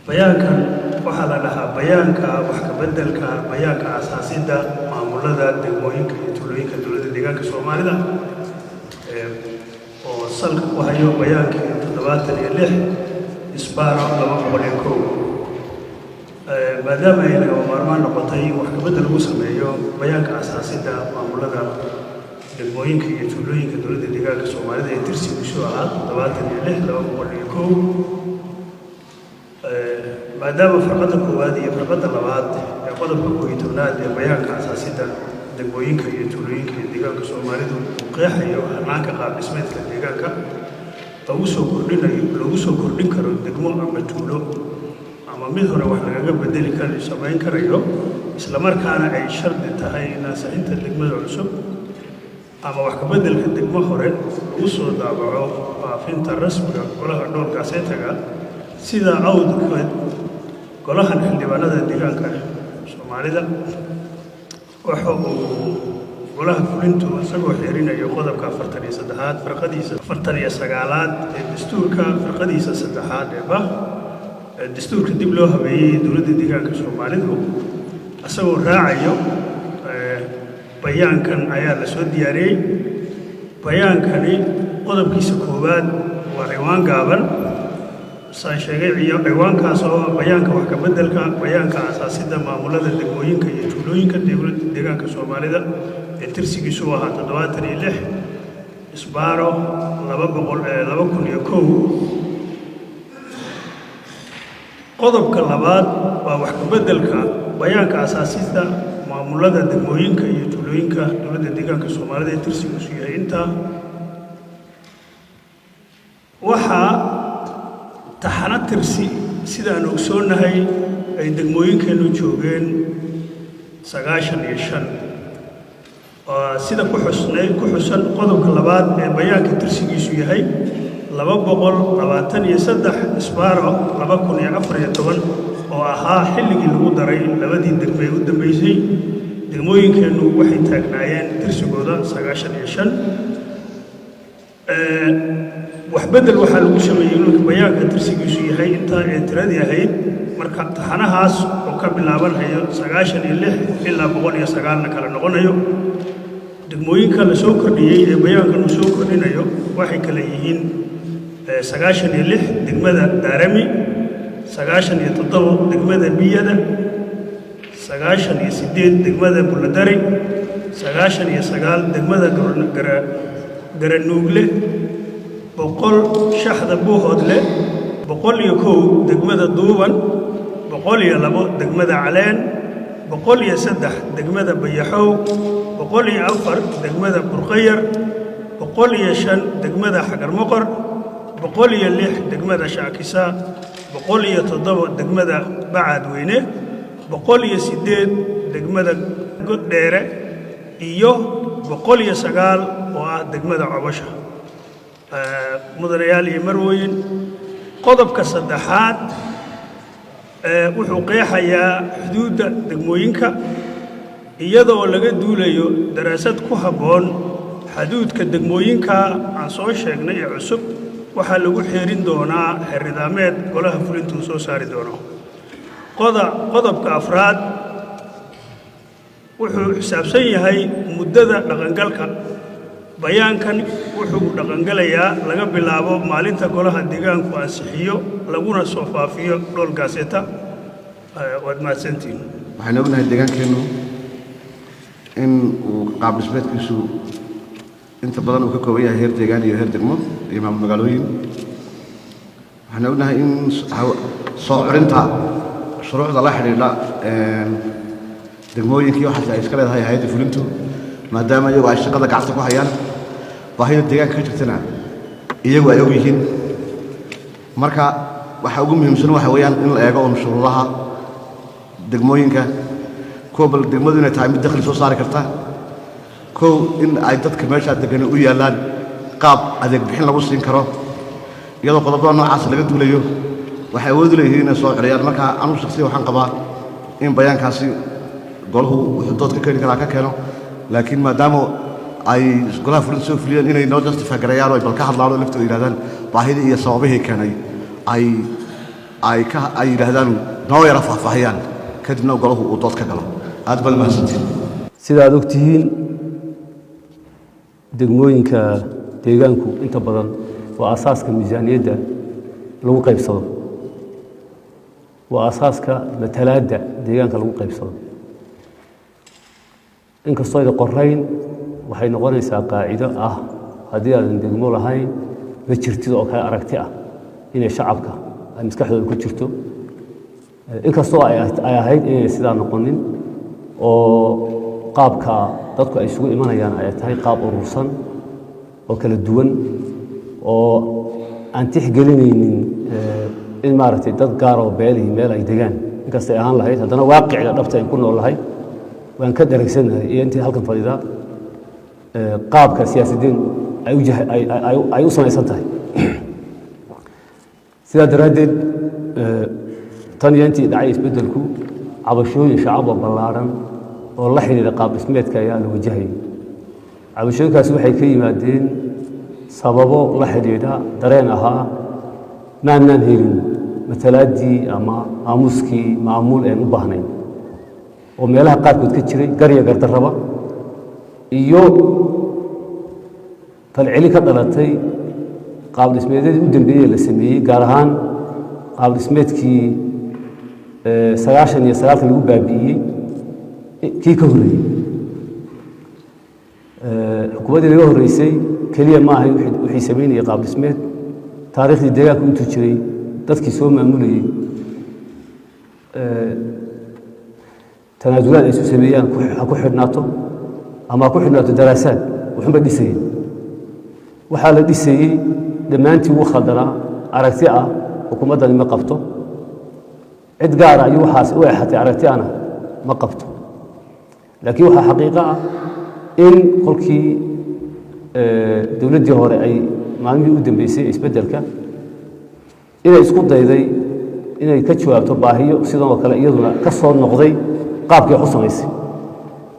Bayaankan waxaa la dhahaa bayaanka wax ka beddelka bayaanka asaasidda maamulada degmooyinka iyo tuulooyinka dowladda deegaanka Soomaalida, oo salka ku hayo bayaankii 76 isbaaro 201. Maadaama ay lagama maarmaan noqotay in wax kabedel lagu sameeyo bayaanka asaasidda maamulada degmooyinka iyo tuulooyinka dowladda deegaanka Soomaalida ee tirsigiisu ahaa 76 201, maadaama farqadda koowaad iyo farqadda labaad ee qodobka 11aad ee bayaanka asaasidda degmooyinka iyo tuulooyinka iyo deegaanka Soomaalidu uu qeexayo hanaanka qaab dhismeedka deegaanka lagu soo kordhinayo, lagu soo kordhin karo degmo ama tuulo ama mid hore wax lagaga bedeli karayo, samayn karayo, islamarkaana ay shardi tahay in ansixinta degmada cusub ama wax kabeddelka degmo hore lagu soo daabaco faafinta rasmiga golaha dhool gaasetaga. Sidaa awgeed, golahan xildhibaanada deegaanka Soomaalida waxa uu golaha fulintu, isagoo xeerinayo qodobka 43aad farqadiisa 49aad ee dastuurka, farqadiisa saddexaad ee ba dastuurka dib loo habeeyey dowladda deegaanka Soomaalidu, isagoo raacayo bayaankan ayaa la soo diyaariyey. Bayaankani qodobkiisa koowaad waa ciwaan gaaban, saan sheegay, ciwaankaas oo bayaanka wax ka beddelka bayaanka asaasidda maamulada degmooyinka iyo tuulooyinka dowladda deegaanka Soomaalida ee tirsigiisu ahaa 76 isbaaro 201. Qodobka labaad waa wax ka beddelka bayaanka asaasista maamulada degmooyinka iyo tuulooyinka dowladda deegaanka Soomaalida ee tirsigiisu yahay intaa. Waxaa taxano tirsi, sidaan ogsoonnahay, ay degmooyinkeennu joogeen 95, sida ku xusnay, ku xusan qodobka labaad ee bayaanka tirsigiisu yahay 223 isbaaro 2014, oo ahaa xilligii lagu daray labadii degmo ee u dambeysay. Degmooyinkeennu waxay taagnaayeen tirsigooda 95. Waxbeddel waxaa lagu sameeyey inuu bayaanka tirsigiisu yahay intaa ee tiradii ahayd. Marka taxanahaas oo ka bilaabanhayo 96 ilaa 109na kala noqonayo, degmooyinka la soo kordhiyey ee bayaankan uu soo kordhinayo waxay kala yihiin: 96 degmada Daarami, 97 degmada Biyada, 98 degmada Buladari, 99 degmada Garanuugle, 100 Shaxda Buuhoodle, 101 degmada Duuban, 102 degmada Caleen, 103 degmada Bayaxow, 104 degmada Burqayar, 105 degmada Xagarmoqor, 106 degmada Shaakisa, 107 degmada Bacaadweyne, 108 degmada Goddheere iyo 109 oo ah degmada Cobasha. Mudanayaal iyo marwooyin, qodobka saddexaad wuxuu qeexayaa xuduudda degmooyinka. Iyadoo laga duulayo daraasad ku habboon, xuduudka degmooyinka aan soo sheegnay ee cusub waxaa lagu xeerin doonaa xeernidaameed golaha fulinta uu soo saari doono. Qodobka afraad wuxuu xisaabsan yahay muddada dhaqangalka. Bayaankan wuxuu dhaqangalayaa laga bilaabo maalinta golaha deegaanku ansixiyo laguna soo faafiyo dhool gaaseta. Waad mahadsantihiin. Waxaynu ognahay deegaankeennu in uu qaab dhismeedkiisu inta badan uu ka kooban yahay heer deegaan iyo heer degmo iyo maamul magaalooyin. Waxaynu ognahay in soo curinta shuruucda la xidhiidha degmooyinkii waxaas ay iska leedahay hay'adda fulintu, maadaama iyagu ay shaqada gacanta ku hayaan, baahida deegaanka ka jirtana iyagu ay og yihiin. Marka waxa ugu muhiimsan waxa weeyaan in la eego un shuruudaha degmooyinka. Kow, bal degmadu inay tahay mid dakhli soo saari karta. Kow, in ay dadka meeshaa degani u yaallaan qaab adeeg bixin lagu siin karo. Iyadoo qodobada noocaas laga duulayo, waxay awood u leeyihiin inay soo celiyaan. Marka anugu shakhsiya waxaan qabaa in bayaankaasi golahu wuxuu dood ka keeni karaa ka keeno, laakiin maadaama ay golaha fulinta soo fuliyeen, inay noo justify gareeyaan oo ay bal ka hadlaan oo laftooda yidhahdaan baahidii iyo sababihii keenay ay. Ay ka ay yidhaahdaan, noo yara faahfaahiyaan, kadibna golahu uu dood ka galo. Aad baad mahadsantiin. Sida aad ogtihiin, degmooyinka deegaanku inta badan waa asaaska miisaaniyadda lagu qaybsado, waa asaaska matalaadda deegaanka lagu qaybsado. Inkastoo ayda qorayn, waxay noqonaysaa qaacido ah haddii aadan degmo lahayn ma jirtid oo kale aragti ah inay shacabka ay maskaxdooda ku jirto. Inkastoo ay ahayd inay sidaa noqonin oo qaabka dadku ay isugu imanayaan ay tahay qaab urursan oo kala duwan oo aan tixgelinaynin in maaragtay dad gaar oo beelihii meel ay degaan, inkastay ahaan lahayd, haddana waaqiciga dhabta ayn ku nool lahay waan ka dheregsanahay iyo intii halkan fadhidaa qaabka siyaasadeen ay u samaysan tahay. Sidaa daraaddeed, tan iyo intii dhacay isbeddelku, cabashooyin shacab oo ballaadhan oo la xidhiidha qaab dhismeedka ayaa la wajahayay. Cabashooyinkaasi waxay ka yimaadeen sababo la xidhiidha dareen ahaa maanaan helin matalaaddii ama aamuskii maamuul een u baahnayn oo meelaha qaarkood ka jiray garya gardarraba iyo falceli ka dhalatay qaab dhismeedyadii u dambeeyey la sameeyey, gaar ahaan qaab dhismeedkii 99-ka lagu baabi'iyey kii ka horreeyey. Xukuumaddii naga horreysay keliya ma ahayn wixii samaynayay qaab dhismeed. Taariikhdii deegaanku intuu jiray, dadkii soo maamulayey tanaasulaad ay isu sameeyaan ha ku xidhnaato ama ha ku xidhnaato daraasaad, wuxuunba dhisayeen. Waxaa la dhisayey dhammaantii wuu khaldanaa. Aragti ah xukuumaddani ma qabto, cid gaara ayuu waxaas u exatay, aragti ana ma qabto. Laakiin waxaa xaqiiqo ah in kolkii dowladdii hore ay maalmihii u dambeysay isbeddelka inay isku dayday inay ka jawaabto baahiyo sidan oo kale iyaduna ka soo noqday qaabkii wax u samaysay,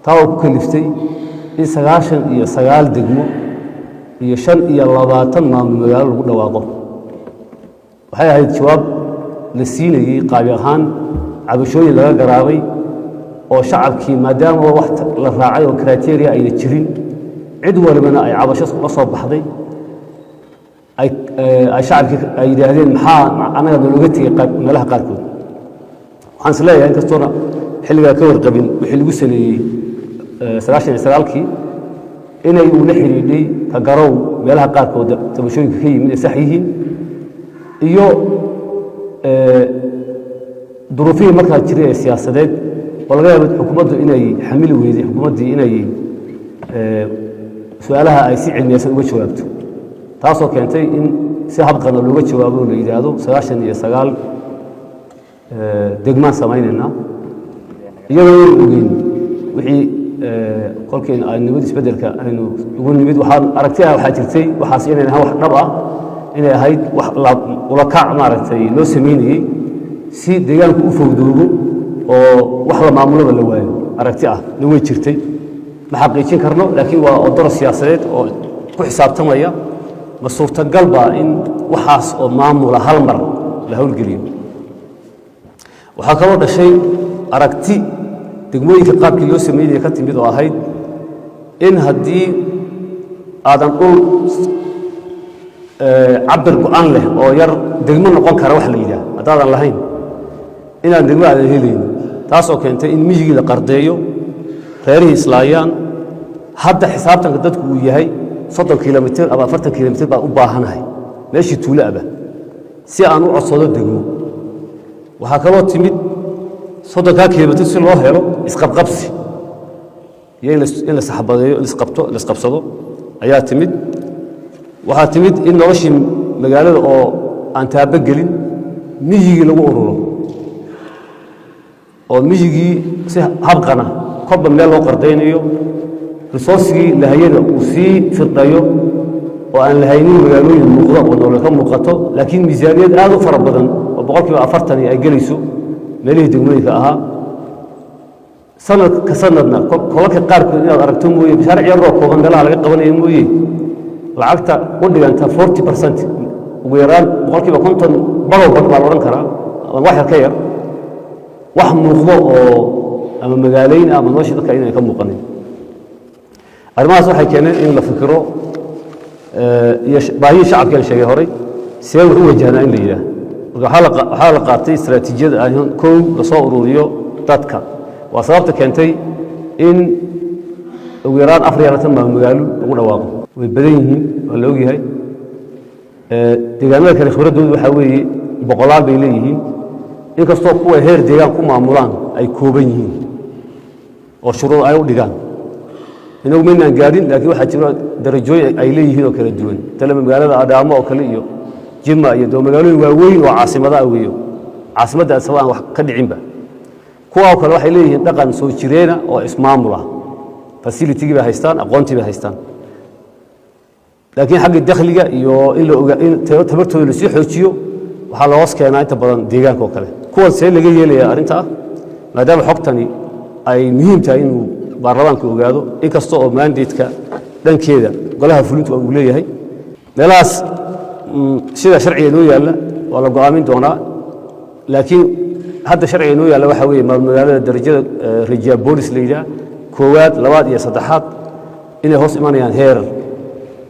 taa oo ku kaliftay in 99 degmo iyo 25 maamul magaalo lagu dhawaaqo. Waxay ahayd jawaab la siinayey qaabi ahaan cabashooyin laga garaabay oo shacabkii, maadaama wax la raacay oo criteria ayna jirin, cid walibana ay cabasho la soo baxday, ay shacabkii ay yidhaahdeen maxaa annaga nalooga tegey meelaha qaarkood. Waxaan is leeyahay, inkastoona xilligaa ka warqabin wixii lagu saleeyey 99-kii, inay uu la xidhiidhay ka garow meelaha qaarkood tabashooyinka ka yimid ay sax yihiin iyo duruufihii markaa jiray ee siyaasadeed oo laga yaabo xukuumaddu inay xamili weyday, xukuumaddii inay su-aalaha ay si cilmiyeysan uga jawaabto, taasoo keentay in si habqana looga jawaabo oo la yidhaahdo 99 degmaan samaynaynaa, iyadoo aynu ogeyn wixii kolkii nimid isbeddelka aynu ugu nimid. Waxaa aragti ah, waxaa jirtay waxaas inayn ahaan wax dhab ah, inay ahayd wax ulakac maaragtay loo samaynayey si deegaanku u fowdoobo oo wax la maamulaba la waayo. Aragti ah na way jirtay, ma xaqiijin karno, laakiin waa odoro siyaasadeed oo ku xisaabtamaya ma suurtagal baa in waxaas oo maamula hal mar la howlgeliyo. Waxaa kaloo dhashay aragti degmooyinka qaabkii loo samaynaya ka timid oo ahayd in haddii aadan dhul cabir go-an leh oo yar degmo noqon kara wax la yidhaah haddaadan lahayn, inaan degmo aadan helaynin, taasoo keentay in miyigii la qardeeyo, reerihii islaayaan. Hadda xisaabtanka dadku uu yahay 30 kilomitir ama 40 kilomitir baan u baahanahay meeshii tuulo aba si aan u codsado degmo. Waxaa kaloo timid 30-kaa kilomitir si loo helo isqabqabsi iyo in la saxbadeeyo, isqabto, la isqabsado ayaa timid. Waxaa timid in noloshii magaalada oo aan taabo gelin miyigii lagu ururo oo miyigii si habqana kolba meel loo qardaynayo, resource-igii lahayada uu sii firdhayo oo aan lahaynin magaalooyin muuqda oo nolol ka muuqato, laakiin miisaaniyad aad u fara badan oo 40% ay gelayso meelihii degmooyinka ahaa. Sanad ka sanadna kolalka qaarkood inaad aragto mooye, mashaariic yaroo kooban meelaha laga qabanayo mooye, lacagta u dhiganta 40%, ugu yaraan 50% badow badh baa la odhan karaa. ama wax yar ka yar, wax muuqdo oo ama magaalayn ama nolosha dadka inay ka muuqanin. Arrimahaas waxay keeneen in la fikiro iyo baahiyii shacabkaan sheegay horay, see wax u wajahnaa in la yidhaah. Marka waxaa la qaatay istaraatiijiyada ah in kow lasoo ururiyo dadka. Waa sababta keentay in ugu yaraan 24 maamul magaalo lagu dhawaaqo. Way badan yihiin, waa la ogyahay. Deegaanada kale khibraddoodu waxaa weeye boqolaal bay leeyihiin, inkastoo kuwa heer deegaan ku maamulaan ay kooban yihiin oo shuruud ay u dhigaan. Inagu maynaan gaadhin, laakiin waxaa jira darajooyin ay leeyihiin oo kala duwan. Talema magaalada Adhaamo oo kale iyo Jima iyo doo magaalooyin waaweyn oo caasimada ah weeyo, caasimadda Addis Ababa aan wax ka dhicinba. Kuwa oo kale waxay leeyihiin dhaqan soo jireena oo ismaamul ah, facility-gii bay haystaan, aqoontii bay haystaan, laakiin xagga dakhliga iyo in la oga in tabartooda lasii xoojiyo waxaa loo hoos keenaa inta badan deegaanka oo kale. Kuwan see laga yeelaya arrinta ah, maadaama xogtani ay muhiim tahay inuu baarlamaanku ogaado, inkasta oo mandate-ka dhankeeda golaha fulintu uu leeyahay meelahaas, sida sharciga inoo yaalla waa la go'aamin doonaa. Laakiin hadda sharciga inoo yaalla waxaa weeye maamul magaalada darajada regiopolis la yidhaah, koowaad, labaad iyo saddexaad, inay hoos imanayaan heer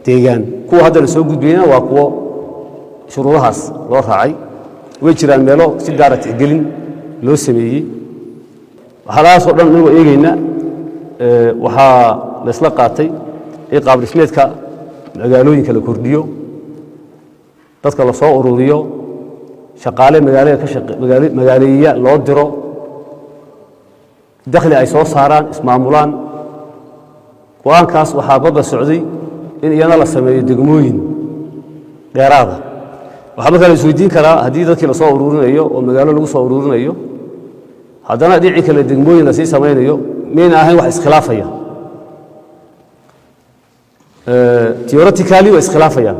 deegaan. Kuwa hadda la soo gudbayna waa kuwo shuruudahaas loo raacay. Way jiraan meelo si gaara tixgelin loo sameeyey. Waxyaalahaasoo dhan inagoo eegayna, waxaa la isla qaatay in qaab dhismeedka magaalooyinka la kordhiyo, dadka la soo ururiyo, shaqaale magaalada ka shaqe magaaleeya loo diro, dakhli ay soo saaraan, ismaamulaan. Go'aankaas waxaa badda socday in iyana la sameeyo degmooyin dheeraada. Waxaa markaa la isweydiin karaa, haddii dadkii lasoo ururinayo oo magaalo lagu soo ururinayo, haddana dhinacii kale degmooyin lasii samaynayo, miyayna ahayn wax iskhilaafaya? Theoretically way iskhilaafayaan,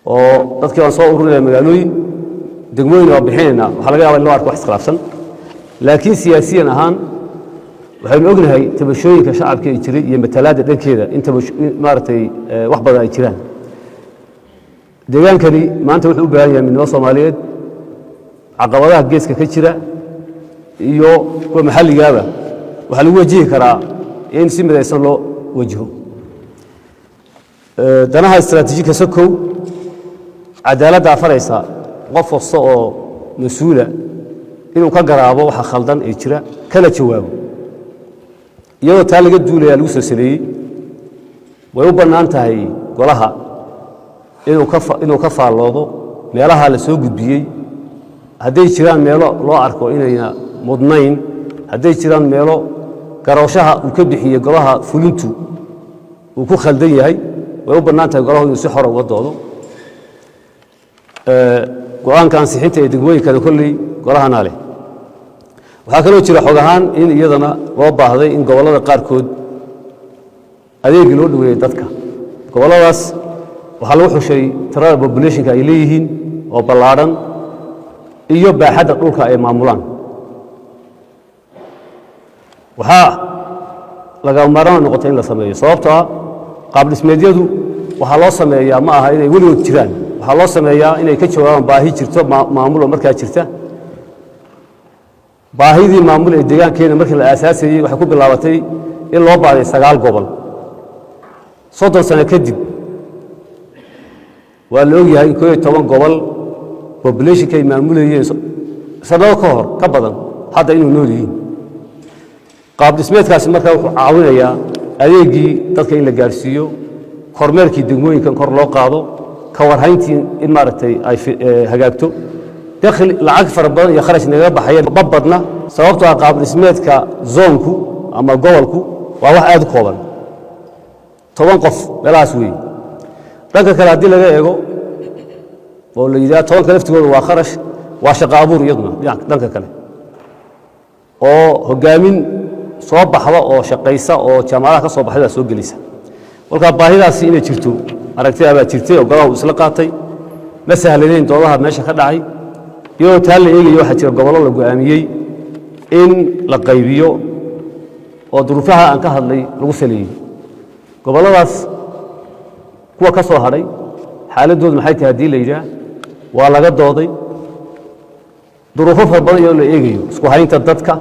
oo dadkii waan soo ururinaya magaalooyin, degmooyin waa bixinaynaa. Waxaa laga yaba in loo arko wax iskhilaafsan, laakiin siyaasiyan ahaan waxaynu ognahay tabashooyinka shacabka ay jiray iyo matalaadda dhankeeda in maaragtay wax badan ay jiraan. Deegaankani maanta wuxuu u baahan yahay midnimo Soomaaliyeed. Caqabadaha geeska ka jira iyo kuwa maxalligaaba waxaa lagu wajihi karaa in si midaysan loo wajiho danaha istaraatiijika. Sokow cadaaladdaa faraysa qof kasta oo mas-uula inuu ka garaabo waxa khaldan ee jira kana jawaabo. Iyadoo taa laga duulaya lagu soo saleeyey, way u bannaan tahay golaha inuu ka faalloodo meelaha la soo gudbiyey, hadday jiraan meelo loo arko inayna mudnayn, hadday jiraan meelo garooshaha uu ka bixiyey golaha fulintu uu ku khaldan yahay. Way u bannaan tahay golahu inuu si xora uga doodo. Go'aanka ansixinta ee degmooyinkana kolley golahana leh. Waxaa kaloo jira xog ahaan in iyadana loo baahday in gobollada qaarkood adeegii loo dhoweeyey dadka. Gobolladaas waxaa lagu xushay tirada population-ka ay leeyihiin oo ballaadhan iyo baaxadda dhulka ay maamulaan. Waxaa lagama maarmaan noqotay in la sameeyo, sababtoo ah qaab dhismeedyadu waxaa loo sameeyaa ma aha inay weligood jiraan. Waxaa loo sameeyaa inay ka jawaabaan baahi jirto maamulo markaa jirta. Baahidii maamul ee deegaankeena markii la aasaasayey waxay ku bilaabatay in loo baahday 9 gobol. 30 sano kadib waa la ogyahay in 11 gobol population-ka ay maamulayeen sannado ka hor ka badan hadda inuu nool yihiin. Qaab dhismeedkaasi markaa wuxuu caawinayaa adeegii dadka in la gaarsiiyo, kormeerkii degmooyinkan kor loo qaado, ka warhayntii in maaragtay ay hagaagto. Dakhli lacag fara badan iyo kharash nagaga baxaya ma badna, sababtoo ah qaab dhismeedka zone-ku ama gobolku waa wax aad u kooban, 10 qof meelahaas weeye. Dhanka kale haddii laga eego oo la yidhaha 10-ka laftigooda waa kharash, waa shaqo abuur iyaduna dhanka kale, oo hoggaamin soo baxda oo shaqaysa oo jaamacadaha ka soo baxday baa soo gelisa. Kolkaa baahidaasi inay jirto aragtidaa baa jirtay oo golaha uu isla qaatay. Ma sahlanayn doodaha meesha ka dhacay. Iyadoo taa la eegayo, waxaa jira gobollo la go'aamiyey in la qaybiyo oo duruufaha aan ka hadlay lagu saleeyey. Gobolladaas kuwa ka soo hadhay xaaladdoodu maxay tahay haddii la yidhaah, waa laga dooday. Duruufo fara badan iyadoo la eegayo, isku haynta dadka,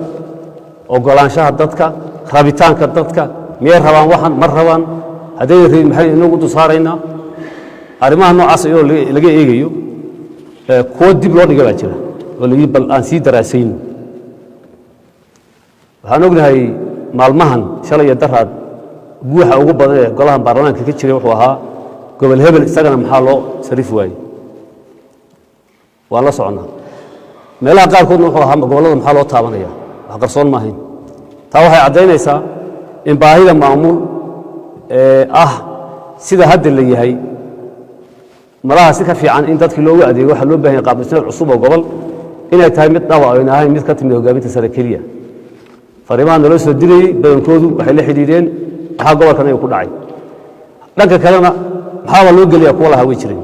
ogolaanshaha dadka, rabitaanka dadka, miyay rabaan waxan, ma rabaan, haddayna rabin maxay inagu dul saaraynaa, arrimaha noocaas iyadoo laga eegayo, kuwo dib loo dhiga baa jira oo la yidhi bal aan sii daraasayno. Waxaan ognahay maalmahan shalay iyo daraad guuxa ugu badan ee golahan baarlamaanka ka jiray wuxuu ahaa gobol hebel isagana maxaa loo sarifi waayey. Waan la soconnaa. Meelaha qaarkoodna wuxuu ahaa gobollada maxaa loo taabanaya. Wax qarsoon ma ahayn. Taa waxay caddaynaysaa in baahida maamul ee ah sida hadda la yahay malaha si ka fiican in dadkii loogu adeego waxaa loo baahan yahay qaab dhismeed cusub oo gobol inay tahay mid dhaba ayna ahayn mid ka timid hoggaaminta sare keliya. Fariimaha naloo soo dirayey badankoodu waxay la xidhiidheen maxaa gobolkan ayuu ku dhacay. Dhanka kalena maxaaba loo geliyaa kuwa lahaa way jireen.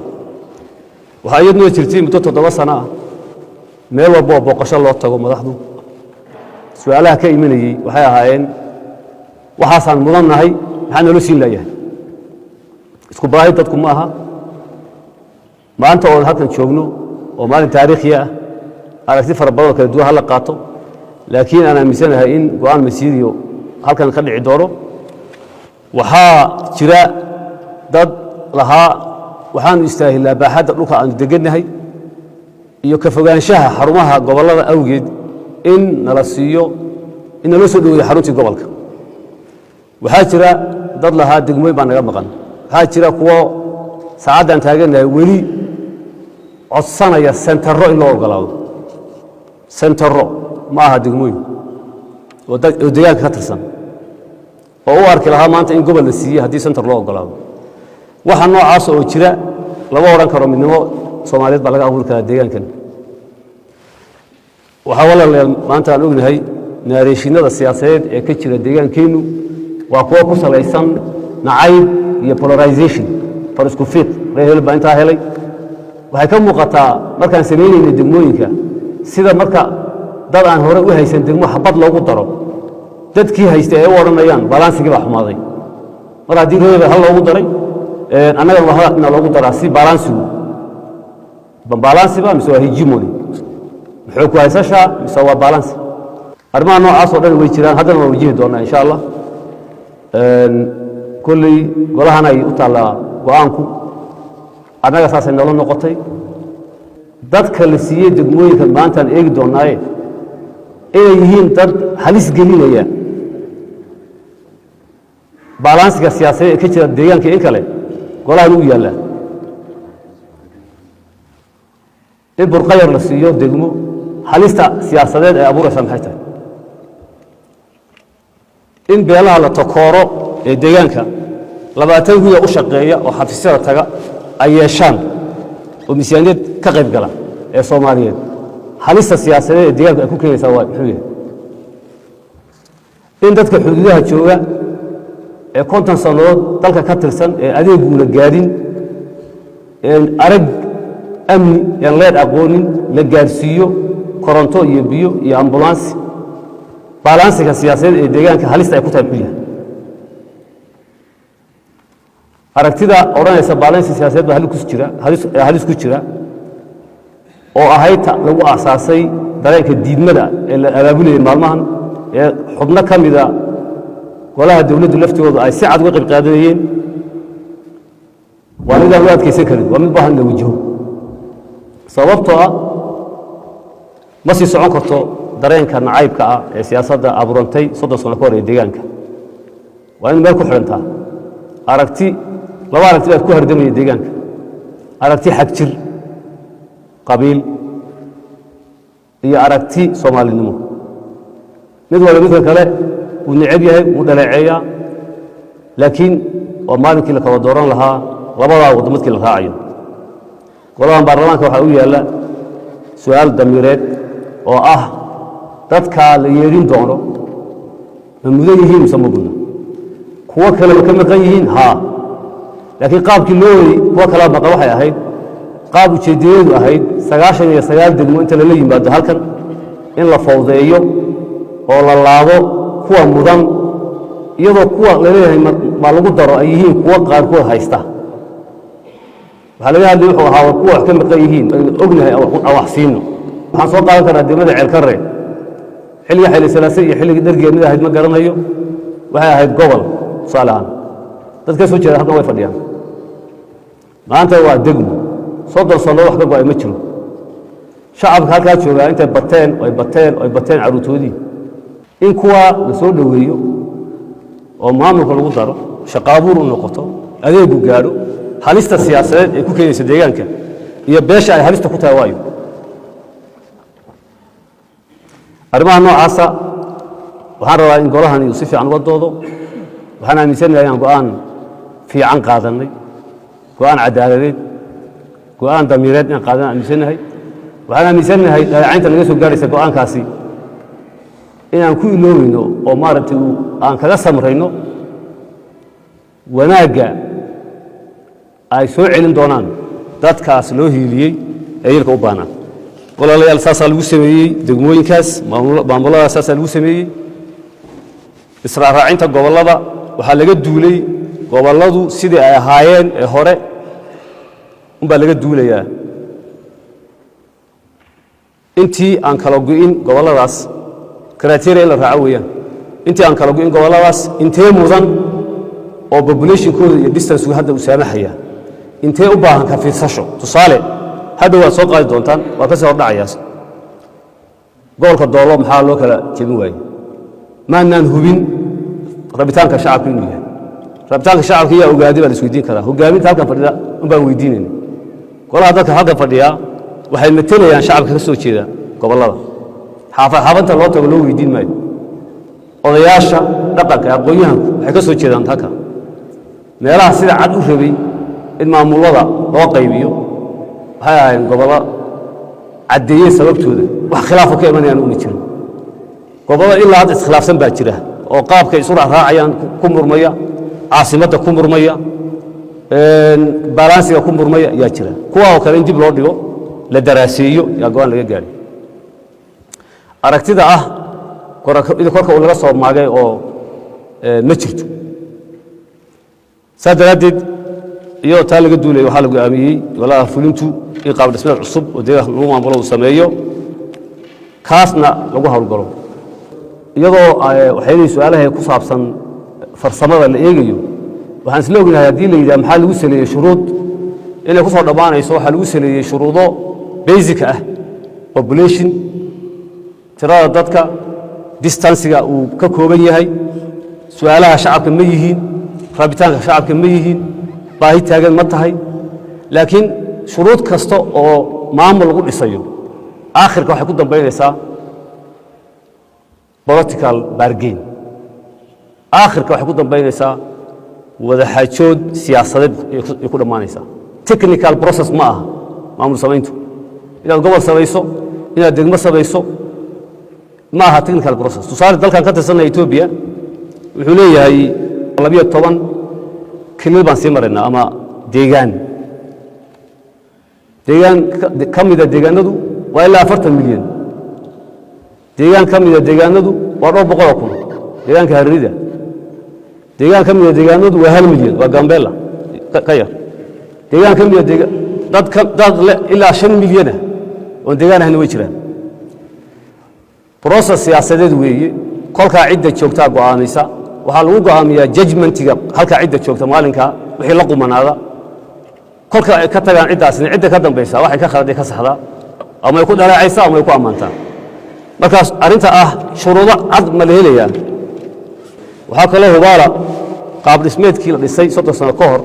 Waxaa iyadnoo jirtay muddo 7 sano ah meel walba oo booqasho loo tago madaxdu su-aalaha ka imanayey waxay ahaayeen waxaasaan mudan nahay, maxaa naloo siin laayahay? Isku baahi dadku ma aha. Maanta oon halkan joogno oo maalin taariikhi ah, aragti fara badan oo kala duwan hala qaato, laakiin aan aaminsanahay in go'aan masiiriyo halkan ka dhici doono. Waxaa jira dad lahaa waxaanu istaahilnaa baaxadda dhulka aanu degannahay iyo ka fogaanshaha xarumaha gobollada awgeed in nala siiyo, in naloo soo dhoweeyo xaruntii gobolka. Waxaa jira dad lahaa degmooyin baa naga maqan. Waxaa jira kuwo saacaddan taagannahay weli codsanaya sentaro in loo ogolaado. Sentaro ma aha degmooyin oo deegaanka ka tirsan oo u arki lahaa maanta in gobol la siiyey haddii center loo ogolaado. Waxa noocaas oo jira lama odhan karo midnimo Soomaaliyeed baa laga abuuri karaa deegaankan. Waxaa walaalayaal maanta aan ognahay narration-nada siyaasadeed ee ka jira deegaankeennu waa kuwo ku salaysan nacayb iyo polarization, far isku fiiq, reer hebel baa intaa helay. Waxay ka muuqataa markaan samaynaynay degmooyinka sida marka dad aan hore u haysan degmo xabad loogu daro, dadkii haystay ay u odhanayaan balance-igii baa xumaaday, mar haddii reer hebel hal loogu daray annagana waa ina loogu daraa si balance-igu balance ba mise waa hegemony, muxuu ku haysashaa mise waa balance. Arrimaha noocaas oo dhan way jiraan, haddana waan wajihi doonaa insha Allah. Kolley golahan ay u taallaa go'aanku, annaga saasay nolo noqotay. Dadka la siiyey degmooyinka maantaan eegi doonaaye inay yihiin dad halis gelinaya balance-iga siyaasadeed ee ka jira deegaanka in kale golahan u yaallaa. In Burqayar la siiyo degmo, halista siyaasadeed ay abuuraysaa maxay tahay? In beelaha la takooro ee deegaanka 20 guda u shaqeeya oo xafiisyada taga ay yeeshaan oo miisaaniyad ka qayb gala ee Soomaaliyeed, halista siyaasadeed ee deegaanka ay ku keenaysaa waa muxuu yahay? In dadka xuduudaha jooga ee 50 sannadood dalka ka tirsan ee adeeguuna gaadhin een arag amni een leed aqoonin la gaadhsiiyo koronto iyo biyo iyo ambulance, balance-iga siyaasadeed ee deegaanka halista ay ku tahay muxuu yahay? Aragtida odhanaysa balance siyaasadeed baa halis ku jira, halis ku jira oo ahayd ta lagu aasaasay dareenka diidmada ee la abaabulayay maalmahan ee xubno ka mida golaha dowladdu laftoodu ay si cad uga qayb qaadanayeen, waa midaan loo adkaysan karin, waa mid baahan in la wajaho, sababtoo ah ma sii socon karto dareenka nacaybka ah ee siyaasadda abuurantay 30 sano ka hor ee deegaanka. Waa in meel ku xidhantaa aragti. Laba aragti baad ku hardamaya deegaanka: aragti xagjir qabiil iyo aragti Soomaalinimo. Mid walba midka kale wuu necab yahay, wuu dhaleeceeyaa, laakiin waa maalinkii la kala dooran lahaa labadaa waddo midkii la raacayo. Golahan baarlamaanka waxaa u yaalla su'aal damiireed oo ah dadkaa la yeedhin doono ma mudan yihiin mise ma mudna? Kuwo kale ma ka maqan yihiin? Haa, laakiin qaabkii loo waday kuwo kalaa maqan waxay ahayd qaab ujeeddayadu ahayd 99 degmo inta lala yimaado halkan in la fawdeeyo oo la laabo kuwa mudan, iyadoo kuwa laleeyahay ma lagu daro ay yihiin kuwo qaarkood haysta. Waxaa laga hadlay wuxuu ahaa war kuwa wax ka maqan yihiin aynu ognahay aan wax siino. Waxaan soo qaadan karnaa degmada Ceelkarre. Xilliga Xayli Salaase iyo xilligii Dhergeed mid ahayd ma garanayo, waxay ahayd gobol. Tusaale ahaan, dad ka soo jeeda halkan way fadhiyaan. Maanta waa degmo. 30 sannadood wax ka go'ay ma jiro. Shacabka halkaa joogaa intay bateen oy bateen oy bateen carruurtoodii, in kuwaa la soo dhoweeyo oo maamulka lagu daro, shaqaabuur u noqoto, adeegu gaadho, halista siyaasadeed ee ku keenaysa deegaanka iyo beesha ay halista ku tahay. Waayo, arrimaha noocaasa waxaan rabaa in golahan uu si fiican uga doodo. Waxaan aaminsanahay inaan go'aan fiican qaadannay, go'aan cadaaladeed, go'aan damiireed inaan qaadan aaminsanahay. Waxaan aaminsanahay dhaleecaynta naga soo gaaraysa go'aankaasi inaan ku iloobeyno oo maaragtay aan kaga samrayno wanaagga ay soo celin doonaan dadkaas loo hiiliyey ee yilka u baahnaa. Walaalayaal, saasaa lagu sameeyey degmooyinkaas, maamuladaas saasaa lagu sameeyey. Israacraacinta gobollada waxaa laga duulay gobolladu sidii ay ahaayeen ee hore unbaa laga duulayaa. Intii aan kala go'in gobolladaas, criteria in la raaco weeyaan, intii aan kala go'in gobolladaas, intee mudan oo populationkooda iyo distancegu hadda uu saamaxaya, intee u baahan ka fiirsasho? Tusaale, hadda waad soo qaadi doontaan, waa ka sii hordhacayaas. Gobolka Doolo maxaa loo kala jebin waayey? Maanaan hubin rabitaanka shacabka inuu yahay rabitaanka shacabka. Yaa ogaaday baa la isweydiin karaa. Hogaaminta halkan fadhida un baan weydiinayna. Golaha dadka halkan fadhiyaa waxay matelayaan shacabka ka soo jeeda gobollada. Xaafad xaafadta loo tago loo weydiin maayo. Odayaasha dhaqanka, aqoon-yahanku waxay ka soo jeedaan halka meelaha sida cad u rabay in maamullada loo qaybiyo. Waxay ahaayeen gobollo caddeeyey sababtooda, wax khilaafo ka imanayaan una jirin. Gobollo ilaa hadda iskhilaafsan baa jira oo qaabkay isu raacraacayaan ku murmaya, caasimadda ku murmaya, balansiga ku murmaya ayaa jira. Kuwa oo kale in dib loo dhigo, la daraaseeyo, yaa go'aan laga gaadhay. Aragtida ah korka uu laga soo maagay oo ma jirto. Saas daraaddeed, iyadoo taa laga duulaya, waxaa la go'aamiyey golaha fulintu in qaab dhismeed cusub oo deegaanka lagu maamulo uu sameeyo, kaasna lagu howlgalo. Iyadoo waxyaalihii su-aalaha ku saabsan farsamada la eegayo, waxaan isla ognahay haddii la yidhaha maxaa lagu saleeyey shuruud, inay ku soo dhammaanayso waxaa lagu saleeyey shuruudo basic ah: population, tirada dadka, distancega uu ka kooban yahay, su-aalaha shacabka ma yihiin, rabitaanka shacabka ma yihiin, baahi taagan ma tahay. Laakiin shuruud kasta oo maamul lagu dhisayo aakhirka waxay ku dambaynaysaa political bargain. Aakhirka waxay ku dambaynaysaa wadaxaajood siyaasadeed ay ku dhammaanaysaa. Technical process ma aha maamul samayntu. Inaad gobol samayso, inaad degmo samayso ma aha technical process. Tusaale, dalkan ka tirsanaya Etoobiya wuxuu leeyahay 12 kilil baan sii maraynaa ama deegaan. Deegaan ka mida deegaanadu waa ilaa 40 milyan. Deegaan ka mida deegaanadu waa dhowr boqoloo kun, deegaanka Hararida. Deegaan ka mida deegaanadu waa 1 milyan, waa Gambela ka yar. Deegaan ka mida dad dad ilaa 5 milyana oon deegaan ahayna way jiraan. Process siyaasadeed weeye. Kolkaa cidda joogtaa go'aamaysa. Waxaa lagu go'aamiyaa judgmentiga halkaa cidda joogta maalinkaa wixii la qumanaada. Kolka ay ka tagaan ciddaasina, cidda ka dambaysa waxay ka khaladay ka saxdaa, ama ay ku dhaleecaysaa ama ay ku ammaantaa. Markaas arrinta ah shuruudo cad ma la helayaa? Waxaa kaloo hubaala qaab dhismeedkii la dhisay 30 sano ka hor,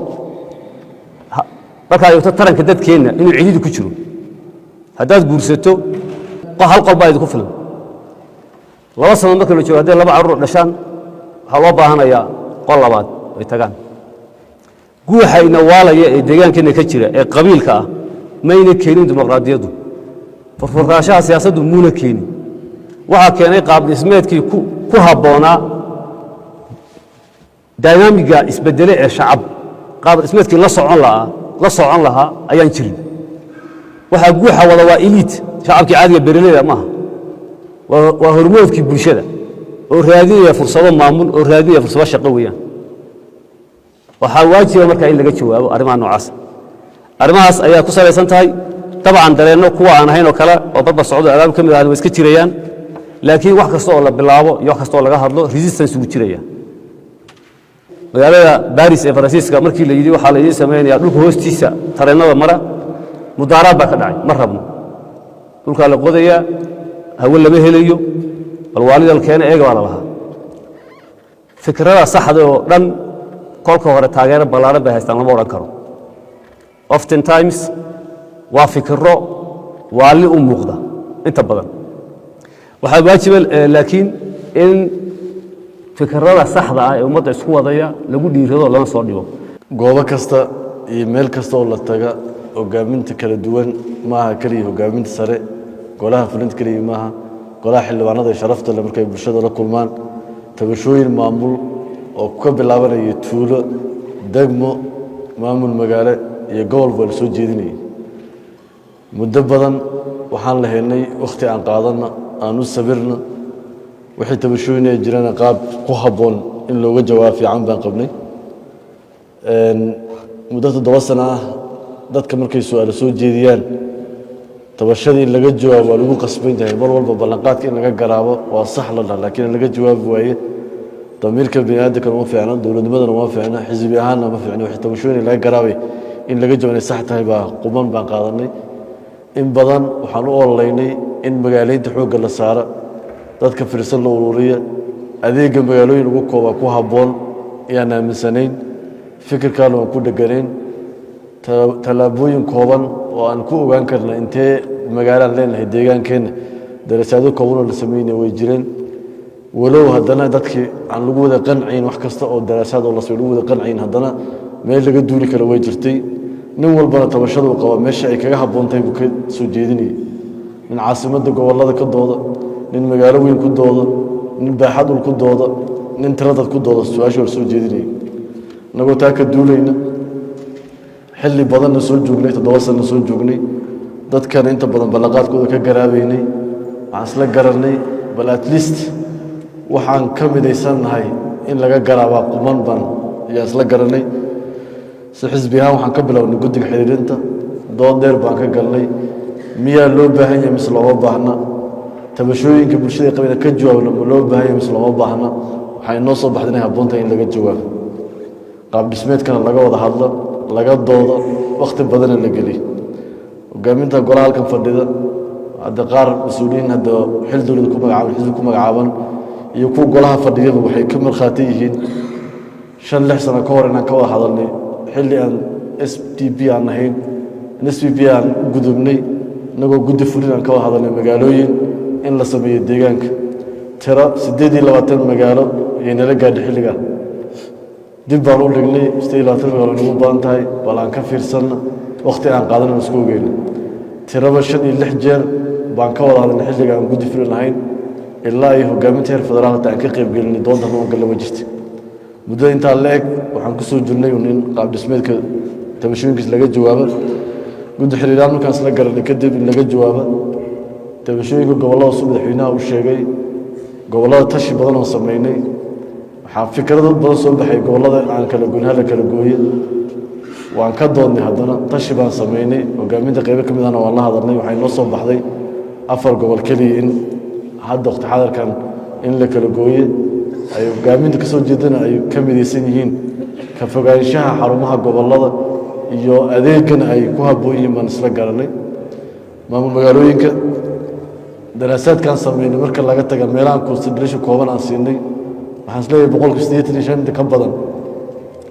markaad eegto taranka dadkeenna, inuu cidhiidhi ku jiro. Haddaad guursato, hal qol baa idinku filan. 2 sano marka la joogo, hadday laba carruur dhashaan, waxaa loo baahanayaa qol labaad ay tagaan. Guuxayna waalaya ee deegaankeenna ka jira ee qabiilka ah mayna keenin dimuqraadiyaddu. Furfuraanshaha siyaasaddu muuna keenin. Waxaa keenay qaab dhismeedkii ku habboonaa dynamicga isbedele ee shacab. Qaab dhismeedkii la socon lahaa ayaan jirin. Waxaa guuxa wada waa elite, shacabkii caadiga beeraleyda maaha. Waa hormoodkii bulshada oo raadinaya fursado maamul, oo raadinaya fursado shaqo weeyaan. Waxaa waajiba markaa in laga jawaabo arrimaha noocaas. Arrimahaas ayaa ku salaysan tahay. Dabcan dareenno kuwa aan ahayn oo kale oo barbar socdo abaab ka mid ahna way iska jirayaan, laakiin wax kasta oo la bilaabo iyo wax kasta oo laga hadlo, resistance ugu jiraya. Magaalada Baris ee Faransiiska markii la yidhi waxaa la idiin samaynayaa dhulka hoostiisa tareennada mara, mudaaraad baa ka dhacay. Ma rabno, dhulkaa la qodayaa, hawe lama helayo, bal waalidal keena eega baa la lahaa. Fikrada saxda oo dhan kolka hore taageero ballaaran bay haystaan lama odhan karo. Often times waa fikiro waali u muuqda inta badan. Waxaa waajiba laakiin in fikirada saxda ah ee ummadda isku wadaya lagu dhiirado, lana soo dhigo. Goobo kasta iyo meel kasta oo la taga, hogaaminta kala duwan maaha keliya hogaaminta sare, golaha fulinta keliya maaha, golaha xildhibaanada iyo sharafta le markay bulshada la kulmaan, tabashooyin maamul oo ka bilaabanaya tuulo, degmo, maamul magaalo iyo gobol baa la soo jeedinayay. Muddo badan waxaan la helnay wakhti aan qaadanno, aan u sabirno, wixii tabashooyin ay jirana qaab ku habboon in looga jawaab fiican baan qabnay. Muddo 7 sano ah, dadka markay su-aalo soo jeediyaan, tabashadii in laga jawaabo waa lagu qasban yahay. Mar walba ballanqaadka in laga garaabo waa sax la dhah, laakiin in laga jawaabi waaye damiirka bini aadamkana uma fiicno, dowladnimadana uma fiicno, xisbi ahaanna ma fiicno. Wixii tabashooyin laga garaabay in laga jawaab inay sax tahay baa quman baan qaadanay. In badan waxaan u ololeynay in magaaleynta xoogga la saaro, dadka firsan la ururiya, adeegga magaalooyin ugu kooba ku habboon ayaan aaminsanayn. Fikirkaana waan ku dheganayn. Tallaabooyin kooban oo aan ku ogaan karna intee magaalaan leenahay deegaankeenna, darasaado kooban oo la sameynaya way jireen. Walow haddana dadkii aan lagu wada qanciyn, wax kasta oo daraasaad oo la lagu wada qanciyn, haddana meel laga duuli karo way jirtay. Nin walbana tabashada uu qaba meesha ay kaga habboon tahay buu ka soo jeedinayay: nin caasimadda gobollada ka dooda, nin magaalo weyn ku dooda, nin baaxad ul ku dooda, nin tiradad ku dooda. Su-aasha waa soo jeedinayay. Innagoo taa ka duulayna, xilli badanna soo joognay, 7 sanna soo joognay, dadkana inta badan ballanqaadkooda ka garaabaynay, waxaan isla garannay bal at least waxaan ka midaysannahay in laga garaabaa quman baan ayaan isla garannay. Si xisbi ahaan waxaan ka bilownay guddiga xiriirinta. Dood dheer baan ka galnay: miyaa loo baahan yahay mise looma baahna? Tabashooyinka bulshada qabina ka jawaabno ma loo baahan yahay mise looma baahna? Waxaa inoo soo baxday inay habboon tahay in laga jawaabo, qaab dhismeedkana laga wada hadlo, laga doodo, wakhti badana la geliyo. Hogaaminta golaha halkan fadhida hadda, qaar mas-uuliyiin hadda xil dowlad ku magacaaban, xisbi ku magacaaban, iyo kuwa golaha fadhiyaba waxay ka markhaati yihiin 5, 6 sano ka hor inaan ka wada hadalnay, xilli aan SDP aan ahayn, SPP aan u gudubnay, inagoo guddi fulin aan ka wada hadalnay magaalooyin in la sameeyo deegaanka. Tiro 28 magaalo ayay nala gaadhay. Xilligaa dib baan u dhignay: 28 magaalo nagu badan tahay, bal aan ka fiirsanna, wakhti aan qaadanana isku ogeyna. Tiraba 5 iyo 6 jeer baan ka wada hadalnay xilliga aan guddi fulin lahayn, ilaa iyo hogaaminta heer federaal hata aan ka qayb gelinay. Doonta noo galla ma jirta. Muddada intaa la eg waxaan ku soo jirnay in qaab dhismeedka tabashooyinkiis laga jawaabo. Guddi xiriiraan markaan isla garanay kadib in laga jawaabo tabashooyinka gobollada, su madaxweynaha u sheegay, gobollada tashi badan oo sameynay, waxaa fikrado badan soo baxay gobollada aan kala goyn, hala kala gooye. Waan ka doodnay, haddana tashi baan sameynay. Hogaaminta qaybo ka mid ahna waan la hadalnay. Waxay noo soo baxday afar gobol keliya in hadda waqti xadarkan in la kala gooye ay hogaaminta ka soo jeedana ay ka midaysan yihiin, ka fogaanshaha xarumaha gobollada iyo adeegana ay ku habboon yihiin baan isla garanay. Maamul magaalooyinka daraasaadkaan sameynay marka laga taga meelahan consideration kooban aan siinay, waxaan isleeyahay 85% inta ka badan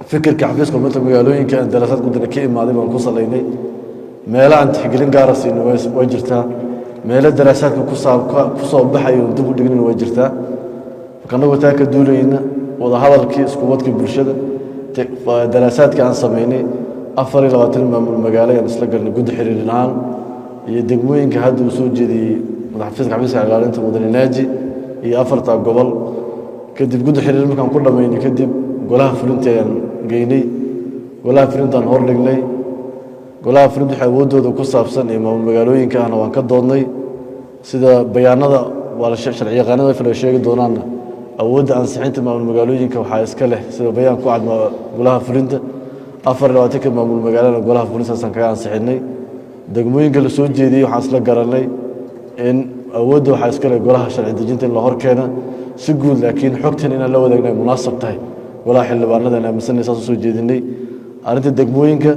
fikirka xafiiska horumarinta magaalooyinka aan daraasaad ku dirnay ka imaaday baan ku salaynay. Meelo aan tixgelin gaara siinay way jirtaa, meelo daraasaadka ku soo baxayo dib u dhignina way jirtaa. Marka annagoo taa ka duulayna, wadahadalkii iskuwadkii bulshada, daraasaadka aan sameynay, 24 maamul magaalo ayaan isla galnay guddi xiriirin ahaan, iyo degmooyinka hadda uu soo jeediyey madaxafiiska xafiiska ilaalinta mudane Naaji iyo afarta gobol. Kadib guddi xiriir markaan ku dhammaynay kadib, golaha fulinta ayaan geynay, golaha fulintaan hor dhignay. Golaha fulinta waxay awooddooda ku saabsan ee maamul magaalooyinka ahna waan ka doodnay. Sida bayaanada waa la sharci yaqaanada fila sheegi doonaanna, awoodda ansixinta maamul magaalooyinka waxaa iska leh, sida bayaan ku cad, golaha fulinta. 24-ka maamul magaalana golaha fulintaasaan kaga ansixinay. Degmooyinka la soo jeediyey waxaan isla garanay in awoodda waxaa iskale golaha sharci dejinta in la hor keena si guud, laakiin xogtan inaan la wadaagna ay munaasab tahay golaha xildhibaanada aan aaminsanay, saas u soo jeedinay. Arrinta degmooyinka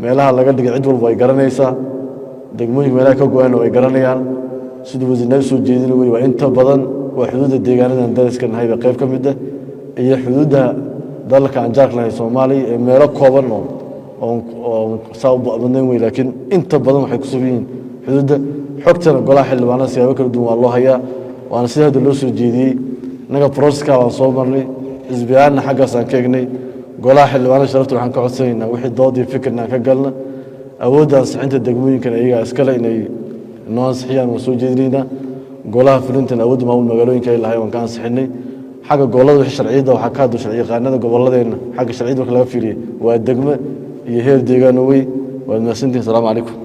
meelaha laga dhigay cid walba way garanaysaa, degmooyinka meelaha ka go-aanna way garanayaan. Siduu wasiirnaa soo jeedin wey, waa inta badan waa xuduudda deegaanada aan dariska nahay bay qayb ka mid ah iyo xuduudda dalalka aan jaarka nahay Soomaaliya ee meelo kooban oo saa u badnayn wey, laakiin inta badan waxay ku sugan yihiin xuduudda. Xogtana golaha xildhibaanada siyaabo kala duwan waa loo hayaa, waana sida hadda loo soo jeediyey. Innaga processka waan soo marnay, xisbi ahaanna xaggaas aan ka egnay. Golaha xildhibaanada sharafta waxaan ka codsanaynaa wixii dood iyo fikirna aan ka galna, awoodda ansixinta degmooyinkan iyagaa iskale inay noo ansixiyaan waan soo jeedinaynaa. Golaha fulintan awoodda maamul magaalooyinka ay lahay waan ka ansixinay. Xagga gobollada wixii sharciyadda waxaa ka hadlo sharciyaqaanada gobolladeenna. Xagga sharciyadda marka laga fiiriyey waa degmo iyo heer deegaano wey. Waad mahadsantihin. Asalaamu calaykum.